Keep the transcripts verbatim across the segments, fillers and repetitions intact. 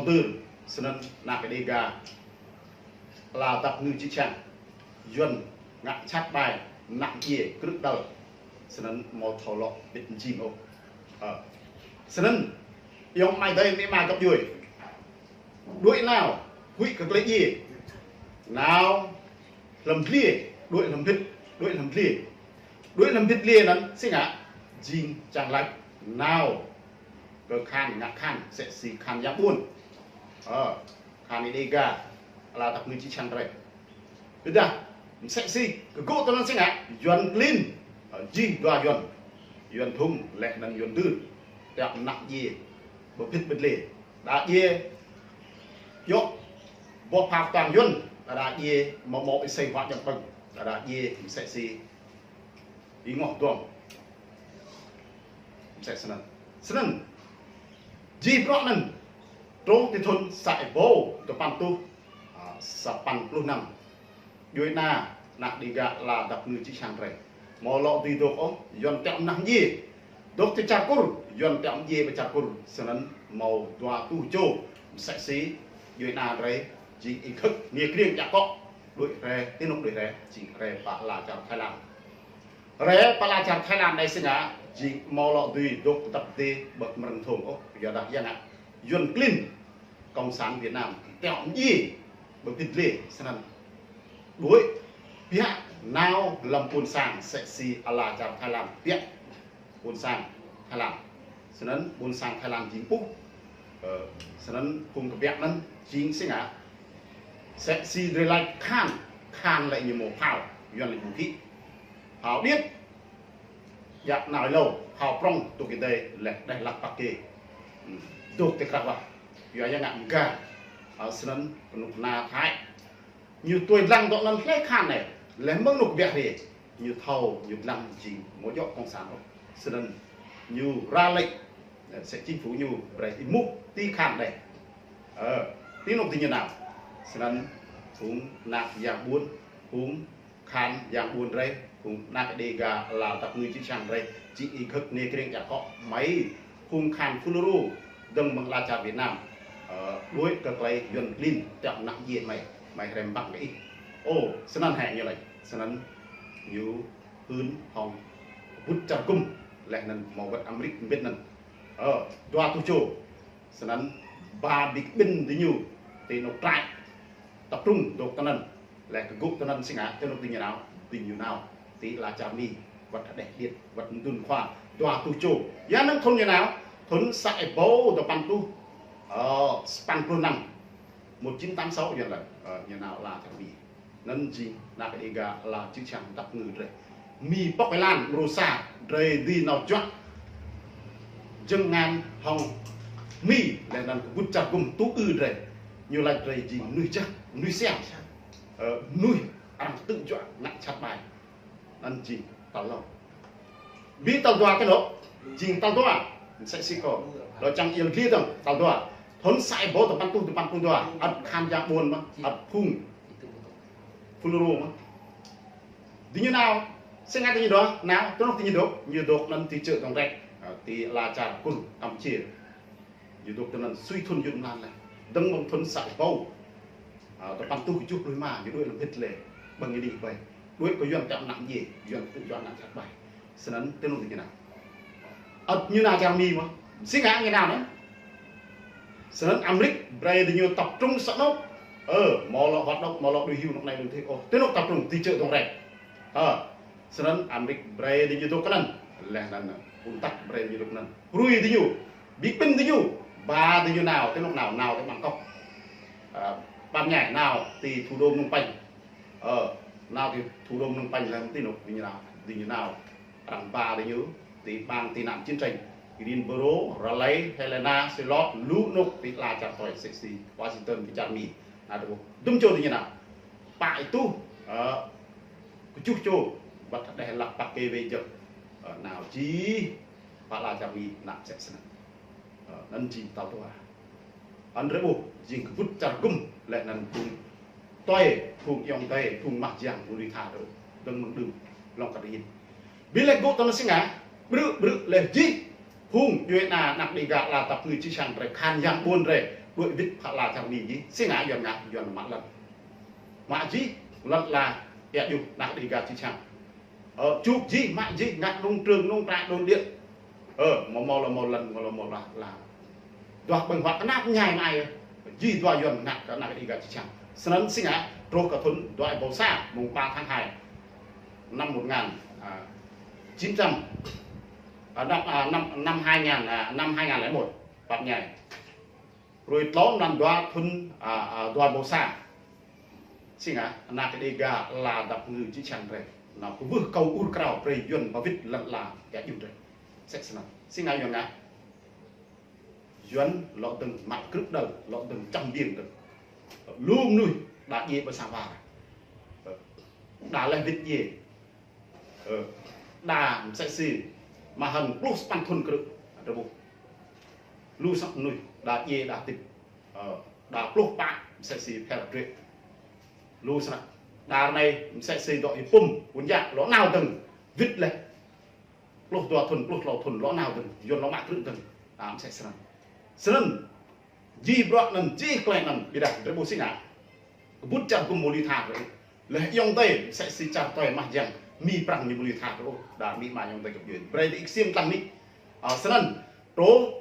Tơl, snăn ană Đêga, ala dăp ngư čư̆ čhiăng, Yuăn ngă čăt ƀai, ană djiê, krư̆ đăl, snăn hmâo thâo lŏ bĭt mjing ôh. Ơ. Snăn, ayŏng amai adơi amĭ ama găp djuê. Đuĕ nao, huĭ kơ klei djiê. Nao, hlăm dliê, đuĕ hlăm bĭt, đuĕ hlăm dliê. Đuĕ hlăm bĭt dliê anăn, si ngă, jing čang lač, nao, kơ kahan, ngă kahan, msĕ si kahan yang ƀuôn. Ơ, kahan Đêga, ala dăp ngư čư̆ čhiăng drei. Ƀiădah, msĕ si, kơ gŭ tơlơi si ngă, Yuăn klin, ơ, jih dua Yuăn. Yuăn Thung, leh anăn Yuăn Dưr. Tiŏ ană djiê, ƀơ bĭt bĭt lĕ. Đa djiê, yŏk, boh phao ktuang Yuăn, đa djiê, mâo mâo êsei huă jŏk pơ̆ng, đa djiê, msĕ si, êngoh duăm. Msĕ snăn. Snăn. Jih bruă anăn. Truh ti thŭn sa êbâo dua păn êtuh, a, sapăn pluh năm. Djuê ana, ană Đêga ala dăp ngư čư̆ čhiăng drei. Mâo lŏ dưi dôk ôh, Yuăn tiŏ mnah mdjiê. Dôk ti čar Kur, Yuăn tiŏ mdjiê ƀơi čar Kur. Snăn mâo dua êtuh čô. Msĕ si, djuê ana drei, jing ih khơ̆k, mia kriêng djă kŏ. Đuĕ hriê, ti anôk đuĕ hriê, jing hriê pơ ala čar Thái Lan. Hriê pơ ala čar Thái Lan anei si ngă, jing mâo lŏ dưi dôk tơdăp dê ƀơi kmrơ̆ng thong ôh, kyuadah ya ngă. Yuăn klin, Cộng sản Việt Nam, tiŏ mdjiê, ƀơ bĭt lĕ, snăn. Đuĕ, biă, nao, hlăm ƀuôn sang, msĕ si ala čar Thái Lan, biă, ƀuôn sang Thái Lan. Snăn, ƀuôn sang Thái Lan jing ƀuh, ơ, snăn, phung kbiă anăn, jing si ngă. Msĕ si drei lač kahan, kahan lĕ ñu mâo phao, Yuăn lĕ ñu kĭ. Phao điêt, djă nao êlâo, phao prŏng, dôk kơ dih, leh đeh lăk pă kê. Hmm. Dôk ti krah wah. Yua ya ngă mga. Ơ, snăn, kơnuk kơna Thái. Ñu tui dlăng dŏ anăn hlei kahan anei. Leh mơ̆ng anôk biă hriê. Ñu thâo, ñu dlăng jing, mâo djŏ cộng sản ôh. Snăn, ñu ra lệnh. Ơ, msĕ chính phủ ñu, brei êmuh, ti kahan đeh. Ơ, ti anôk diñu nao. Snăn, phung ană yang ƀuôn, phung kahan yang ƀuôn drei, phung ană Đêga ala dăp ngư čư̆ čhiăng drei, jing ih khơ̆k mia kriêng djă kŏ, mơi, phung kahan FULRO, dơ̆ng mơ̆ng ala čar Việt Nam, ơ, đuĕ kơ klei Yuăn klin, tiŏ mnah mdjiê mơi, mơi hriê ƀăng kơ ih. Ơ, snăn hĕ ñu lač, snăn ñu hưn hŏng kbŭt čar gŭm, leh anăn mâo wăt Amêrik mbĭt anăn. Ơ, dua êtuh čô, snăn ba ƀĭng kƀĭn diñu, ti anôk trại, tập trung dôk tinăn. Leh kơ gŭ tinăn si ngă, ti anôk diñu nao, diñu nao. Ti ala čar Mi, wăt hđeh điêt, wăt mdŭn khua, dua êtuh čô. Ya năng thŭn ñu nao, thŭn sa êbâo dua păn êtuh, ơ, sapăn pluh năm. Một chín tám sáu Yuăn lač, ơ, ñu nao ala čar Mi. Anăn jing, ană Đêga ala čư̆ čhiăng dăp ngư drei. Mi pŏk êlan, mrô sa, drei dưi nao juă. Jơ̆ng ngăn hŏng Mi, leh anăn kbŭt čar gŭm tŭ ư drei. Ñu lač drei jing mnuih jăk, mnuih siam. Ơ, mnuih arăng tŭ juă ngă čăt ƀai. Anăn jing tal êlâo. Bi tal dua kơ anôk, jing tal dua. Msĕ si kâo. Lŏ čang yăl dliê dơ̆ng, tal dua. Thŭn sa êbâo dua păn êtuh dua păn pluh dua. Ăt kahan yang ƀuôn mơh, ăt phung FULRO mơh. Diñu nao, si ngă diñu dŏ, nao, ti anôk diñu dôk, ñu dôk anăn ti čư̆ Dŏng Rek, ơ, ti ala čar Kur Kampuchia. Ñu dôk tinăn sui thŭn Yuăn mlan leh. Dơ̆ng mơ̆ng thŭn sa êbâo, ơ, dua păn êtuh kjuh pluh êma, ñu đuĕ hlăm bĭt lĕ. Ƀăng ñu đĭ ƀai. Đuĕ kơ Yuăn tiŏ mnah mdjiê, Yuăn tŭ juă ngă čăt ƀai. Snăn ti anôk diñu nao. Ăt ñu nao čar Mi mơh. Si ngă ñu nao anăn. Snăn Amêrik brei diñu tập trung sa anôk. Ơ, mâo lŏ hoạt động, mâo lŏ đuĕ hyu anôk anei anôk adih. Ơ, ti anôk tập trung, ti čư̆ Dŏng Rek. Ơ, snăn Amêrik brei diñu dôk tinăn. Leh anăn, ƀun tăk brei diñu dôk tinăn. Hrui diñu, ƀĭng kƀĭn diñu, ba diñu nao, ti anôk nao, nao ti Bangkok. Ơ, Ban Nhai nao ti thủ đô Phnom Penh. Ơ, nao ti thủ đô Phnom Penh leh ti anôk diñu nao, diñu nao. Arăng ba diñu, ti ƀăng tị nạn chiến tranh. Greensboro, Raleigh, Helena, Charlotte, lu anôk ti ala čar tui msĕ si Washington ti čar Mi. Nao dơ̆ng, dŭm čô diñu nao. Pă êtuh, ơ, kjuh čô, wăt hđeh lăk pă kê wê jơ̆. Ơ, nao jih, pă ala čar Mi, nao msĕ snăn. Ơ, anăn jing tal dua. Anăn drei ƀuh, jing kbŭt čar gŭm, leh anăn phung tue, phung ayŏng adei, phung mah jiăng, phung lui tha drei, dơ̆ng mơ̆ng đưm, hlŏng kơ drei hĭn. Bi leh gŭ tinăn si ngă, ƀrư̆, ƀrư̆ leh jih, phung djuê ana ană Đêga ala dăp ngư čư̆ čhiăng drei, kahan yang ƀuôn drei, Đuaĭ wĭt pha la čar Mi jih, si ngă Yuan ngă, Yuan mă lŏn. Mă jih, lŏn la, ia juh, ană Dêga čih čang. Ơ, čuk jih, mă jih, ngă nông trường, nông trại, đồn điện. Ơ, mơ̆ mơ̆ la mơ̆ lŏn, mơ̆ la mơ̆ la, la. Dua ƀơ̆ng huă kơnăp ñai mă ai, jih dua Yuan ngă kơ ană Dêga čih čang. Snăn si ngă, truh kơ thŭn dua ƀâo sa, mùng ba tháng hai, năm một ngàn, à, chín trăm, à, năm, à, năm, năm hai ngàn, à, năm hai ngàn lẻ một, pap ñai. Hruê tlâo mlan dua thŭn, à, à, dua ƀâo sa. Si ngă, ană Dêga la dăp ngư čih čang drei. Nao kwưh akâo ur krao brei Yuan ba wĭt lŏn la ia juh drei. Msĕ snăn. Si ngă Yuan ngă. Yuan lŏ dơ̆ng mă krư̆ đăl, lŏ dơ̆ng čăm biêng dơ̆ng. Lu mnuih đa djiê ƀơi sang war. Đa leh wĭt djiê. Ơ, đa msĕ si mă hăng pluh sapăn thŭn krư̆, drei ƀuh. Lu snăk mnuih, đa djiê, đa hdĭp. Ơ, đa pluh pă, msĕ si phel drei. Lu snăk, đa ră anai, msĕ si dŏ ih pŭm, ƀuôn jă, lŏ nao dơ̆ng, wĭt leh. Pluh dua thŭn, pluh tlâo thŭn, lŏ nao dơ̆ng, Yuan lŏ mă krư̆ dơ̆ng. Đa msĕ snăn. Snăn, jih bruă anăn, jih klei anăn, ƀiădah drei ƀuh si ngă. Kơƀut čar gŭm mơ̆ lui tha drei. Leh ayŏng adei, msĕ si čar tui mah jiăng, Mi Prăng ñu mơ̆ lui tha drei. Đa amĭ ama ayŏng adei găp djuê. Brei diih ksiêm dlăng anai. Ơ, snăn, truh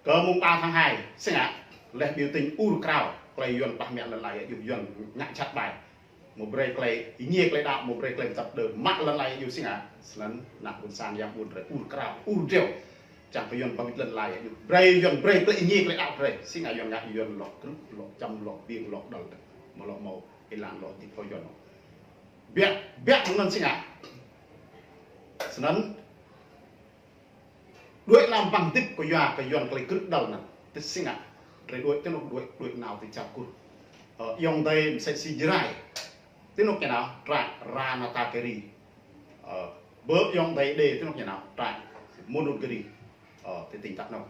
kơ mùng ba tháng hai, si ngă, leh biểu tình ur krao, klei Yuan plah mă lŏn la ia juh Yuan ngă jhat ƀai. Mơ̆ brei klei, ih ñiê klei đăo, mơ̆ brei klei msăp đơ, mă lŏn la ia juh si ngă, snăn, ană ƀuôn sang yang ƀuôn drei, ur krao, ur driâo. Čang kơ Yuan ba wĭt lŏn la ia juh. Brei Yuan, brei klei ih ñiê klei đăo drei. Si ngă Yuan ngă Yuan lŏ krư̆, lŏ čăm, lŏ biêng, lŏ đăl dơ̆ng. Mơ̆ lŏ mâo êlan lŏ hdĭp hŏng Yuan. Biă, biă mơ̆ng anăn si ngă. Snăn, đuaĭ lăm ƀăng hdĭp kơ yua, kơ Yuan klei krư̆ đăl anăn. Tơ si ngă. Drei đuaĭ tơ anôk đuaĭ, đuaĭ nao ti čar Kur. Ơ, ayŏng adei msĕ si Jrai. Tơ anôk ñu nao, trại Ratanakiri. Ơ, ƀơi ayŏng adei đe tơ anôk ñu nao, trại Monongiri. Ơ, ti tỉnh Đắk Nông.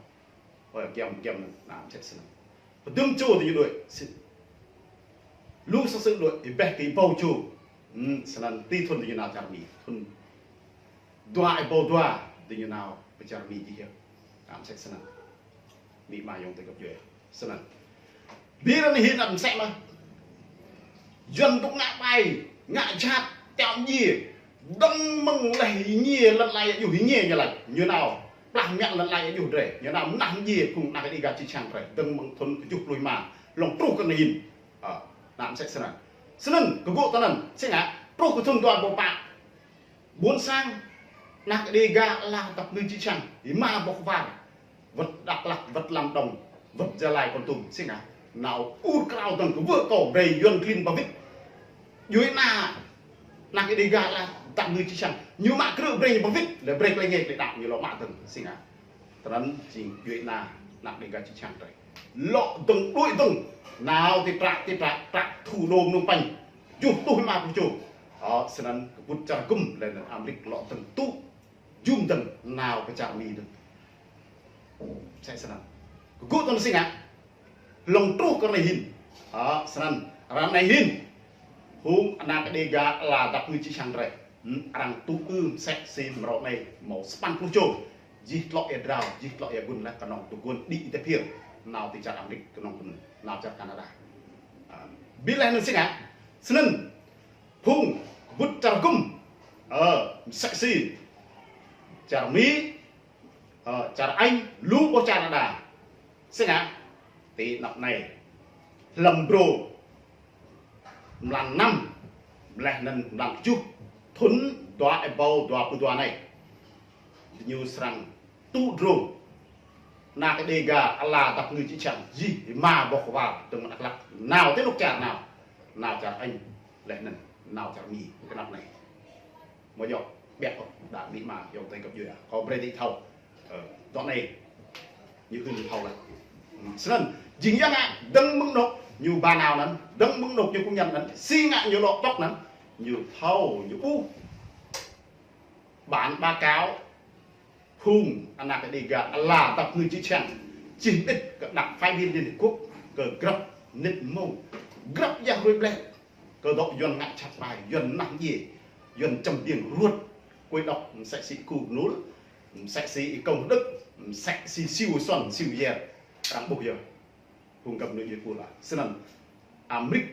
Ơ, giăm, giăm anăn, anăn msĕ snăn. Pơdŭm čô diñu đuaĭ, si. Lu sa sư đuaĭ, ih ƀeh kơ ih ƀâo čô. Hmm, snăn ti thŭn diñu nao čar Mi. Thŭn dua ih ƀâo dua, diñu nao pơ čar Mi jih yơh. Anăn msĕ snăn. Amĭ ama ayŏng adei găp djuê. Snăn. Bi ră anei hĭn anăn msĕ mơh. Yuan tŭk ngă ƀai, ngă jhat, tiŏ mdjiê. Dơ̆ng mơ̆ng leh ih ñiê lŏn la ia juh ih ñiê ñu lač. Ñu nao plah mă lŏn la ia juh drei. Ñu nao mnah mdjiê phung ană Dêga čih čang drei. Dơ̆ng mơ̆ng thŭn kjuh pluh êma. Lŏng truh kơ anei hĭn. Ơ, anăn msĕ snăn. Snăn, kơ gŏ tơ anăn, si ngă, truh kơ thŭn dua ƀâo pă. Ƀuôn sang, ană Dêga la dăp ngư čih čang, êma boh war, wăt Dak Lak, wăt Lâm Đồng, wăt Gia Lai Kon Tum, si ngă, nao ur krao dơ̆ng kwưh akâo brei Yuan klin ba wĭt. Djuê ana, ană Dêga la dăp ngư čih čang, ñu mă krư̆ brei ñu ba wĭt, leh brei klei ngă klei đăo ñu lŏ mă dơ̆ng, si ngă. Tơ anăn jing djuê ana, ană Dêga čih čang drei. Lŏ dơ̆ng đuaĭ dơ̆ng, nao ti trại, ti trại, trại thủ đô Phnom Penh. Kjuh pluh êma pluh čô. Ơ, snăn kơƀut čar gŭm leh anăn Amêrik lŏ dơ̆ng tŭ jum dơ̆ng nao pơ čar Mi dơ̆ng. Msĕ snăn. Kơ gŏ tơ anăn si ngă. Lŏng truh kơ anei hĭn. Ơ, snăn. Ră anei hĭn. Phung ană Dêga la dăp ngư čih čang drei. Hmm, arăng tŭ ư msĕ si mrâo anei mâo sapăn pluh čô. Jih tlŏ ia drao, jih tlŏ ia gŭn leh kơnơ̆ng tơ gŭn đĭ tơ phiơr. Nao ti čar Amêrik kơnơ̆ng tơ anăn, nao čar Canada. Ơ, bi leh anăn si ngă. Snăn. Phung, kơƀut čar gŭm. Ơ, msĕ si. Čar Mi, ơ, čar Anh, lu boh čar đa. Si ngă, ti anăp anei. Hlăm brô. Mlan năm, leh anăn mlan kjuh. Thŭn dua êbâo dua pluh dua anei. Ñu srăng tŭ drông. Ană Dêga, ala dăp ngư čih čang, jih, êma boh kwar, dơ̆ng mơ̆ng Dak Lak. Nao ti anôk čar nao. Nao čar Anh, leh anăn, nao čar Mi, kơnăp anei. Mơ̆ yơh, ƀiă kơ, đa amĭ ama, ayŏng adei găp djuê. Kâo brei diih thâo. Ơ, dŏ anei, ñu hưn thâo leh. Snăn, jing yua ngă, dơ̆ng mơ̆ng anôk, ñu ba nao anăn, dơ̆ng mơ̆ng anôk, ñu kŭng ñăn anăn, si ngă ñu lŏ tŏk anăn, ñu thâo, ñu ƀuh. Bản báo cáo, phung ană Dêga, ala dăp ngư čih čang, čih mơĭt kơ đặc phái viên Liên Hiệp Quốc, kơ grăp nit mông, grăp yang rui bleh, kơ dŏ Yuan ngă jhat ƀai, Yuan mnah mdjiê, Yuan čăm biêng ruăt, quê độc, msĕ si Ku Nul, msĕ si Y Công Đức, msĕ si Siu Xuân, Siu Yer. arăng ƀuh yơh. Hông găp nui djuai pô lah. Snăn, Amrik.